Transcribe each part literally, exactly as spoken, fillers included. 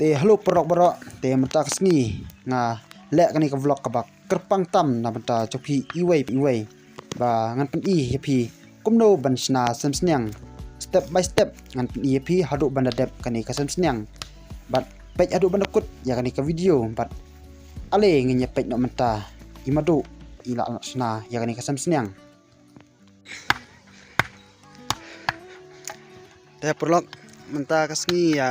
Te hello paralok baroh, te mynta ka sngi nga leh kane ka vlog kaba kyrpang tam na bynta jong phi iwei pa iwei, ba ngan pyni ïa phi kumno ban shna sem sniang. Step by step ngan pyni ïa phi haduh ban da dep kane ka sem sniang. Bad peit haduh ban da kut ïa kane ka video, bad ale ngin ïa peit noh mynta i Madu i la shna ïa kane ka sem sniang. Te paralok, mynta ka sngi ïa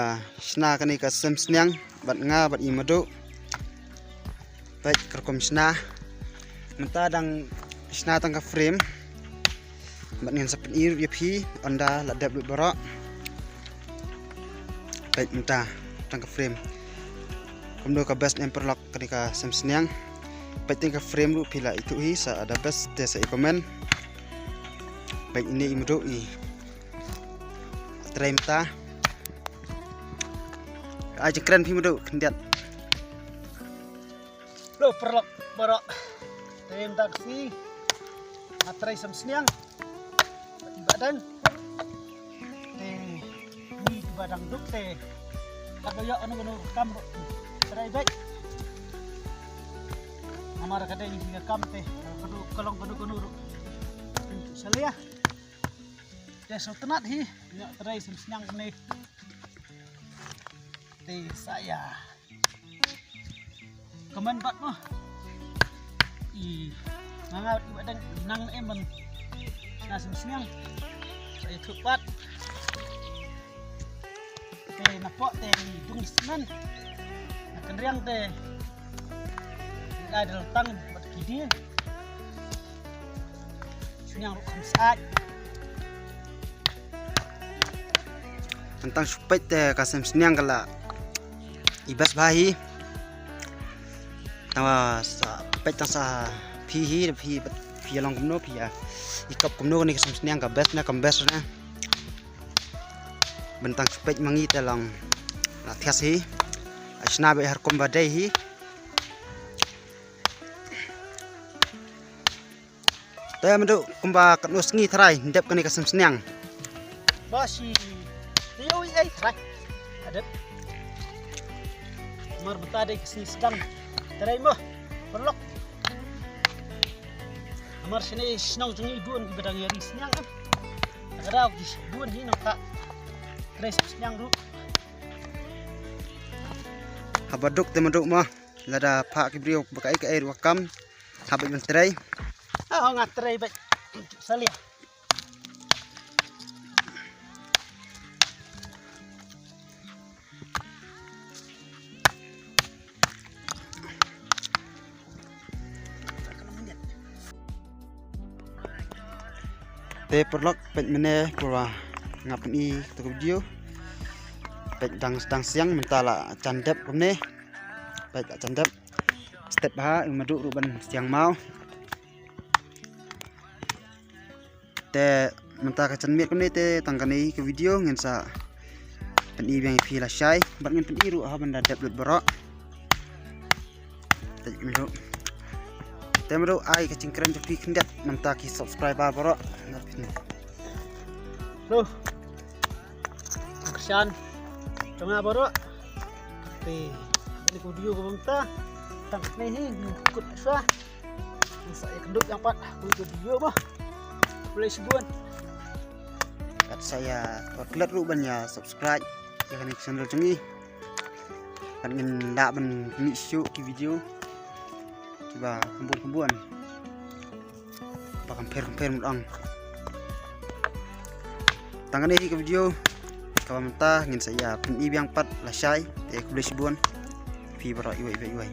shna kane ka sem sniang bad nga bad i Madu. Peit ka rukom shna. Mynta dang shna tang ka frame. Bad ngin sa pyni ruh ïa phi ynda la dep lut baroh. Peit mynta tang ka frame. Kumno ka best em paralok kane ka sem sniang. Peit tang ka frame ruh phi la ithuh hi, sa da best te sa i comment. Peit ine i Madu i trei mynta. Ai jingkren phi Madu khyndiat. Hello paralok baroh. Te mynta ka sngi nga trei sem sniang. Bad i Bah Deng. Te ngi ki ba dang duk te. Ka ba ïoh kano kano kam ruh. Trei beit. Namar ka dei ngi ka kam te. Ka dei ka long kano kano ruh. Sa leh ïa. Te sngewtynnat hi. Ïa trei sem sniang kane. Te sa ïa comment pat mo. I nga nga i Bah Deng nang em ban shna sem sniang. Sa ïa thup pat. Te na poh te i dung smen. Na kynriang te i ai da tang bad ki dieng. Sniang ruh kham sait. Tang shu peit te ka sem sniang ka la i best bha hi. Tang ba sa peit tang sa phi hi, phi phi long kumno phi ïa i kop kumno kane ka sem sniang ka best ne kam best ne. Bad tang shu peit ma ngi te long la thias hi. Ai shna beit ha rukom ba dei hi. Te Madu kumba katno sngi tharai dep kane ka sem sniang? Ba shi te ïoh ei tharai. Adep. Mar bata dei ka sngi sdang. Tharai mo. Paralok. Mar shane shnong jong ngi bun ki ba dang ïa ri sniang em. Ka daw ki bun hi nangta. Tharai sem sniang ruh. Haba duk te Madu mo. Lada phah ki briew ba kaei kaei ruh ka kam. Hap beit ban trei. Ah, nga trei beit. Sa leh. Te paralok peit mynne pura nga pyni kato ka video. Peit dang dang siang mynta la jan dep kumne. Peit la jan dep. Step ha i Madu ruh ban siang maw. Te mynta ka jan miet kumne te tang kane ka video ngin sa pyni biang ïa phi lashai bad ngin pyni ruh ha ban da dep lut baroh. Te Madu. Te Madu ai ka jingkren jong phi khyndiat mynta ki subscriber baroh. Hello. Kyrshan jong nga baroh. Te kane ka video ka mynta tang kane hi kut sha. Sa ïa kyndup ïa pat kane ka video mo. Khublei shibun. Kat sa ïa klet ruh ban ïa subscribe ïa kane ka channel jong ngi. Kan ngin lah ban mih shuh ki video kiba kham bun kham bun. Ba kham pher kham pher mut ong. Tang kane hi ka video kaba mynta ngin sa ïa pyni biang pat lashai te khublei shibun. Phi baroh iwei iwei iwei.